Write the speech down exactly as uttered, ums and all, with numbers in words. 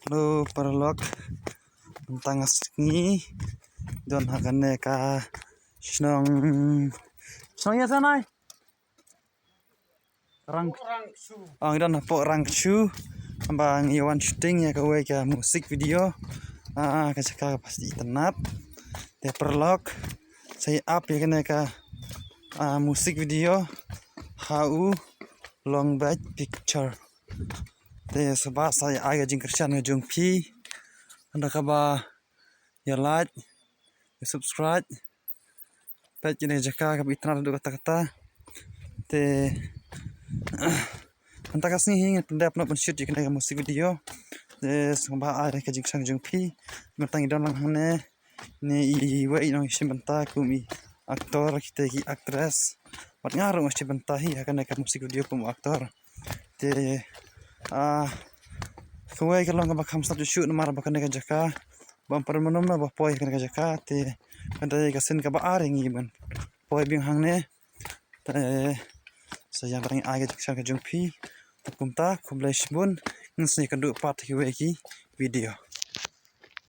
Hello paralok. Mynta nga sngi don ha kane ka shnong, shnong ïa sanai. Rang. Ang don hapoh Rangchu. Ba ngi wan shooting ïa kawei ka music video. Ah, ka jaka ka pasi itynnat. Te paralok, sa ïa ap ïa kane ka, ah, music video ha u Long Beach Picture. Te sngewbha sa ïa ai ka jingkyrshan ka jong phi. Hynda kaba ïa like, ïa subscribe. Peit kane ka jaka kaba itynnat haduh katta katta. Te mynta ka sngi hi ngi pyndep noh ban shoot ïa kane ka music video. Te sngewbha ai ka jingkyrshan ka jong phi. Mynta ngi don lang hangne. Ne iwei i nongshim bynta kum i actor, kita ki actress. Bad nga ruh nga shim bynta hi ha kane ka music video kum actor. Te, ah, kawei ka long kaba kham stad shuh shuh namar ba kane ka jaka bym pat don mynno mynno ba poi ha kane ka jaka. Te ka dei ka sien kaba ar ïa ngi ban poi biang hangne. Te sa ïa ba ngi ai ka jingkyrshan ka jong phi. Te kumta khublei shibun, ngin sa ïakynduh pat ha kiwei ki video.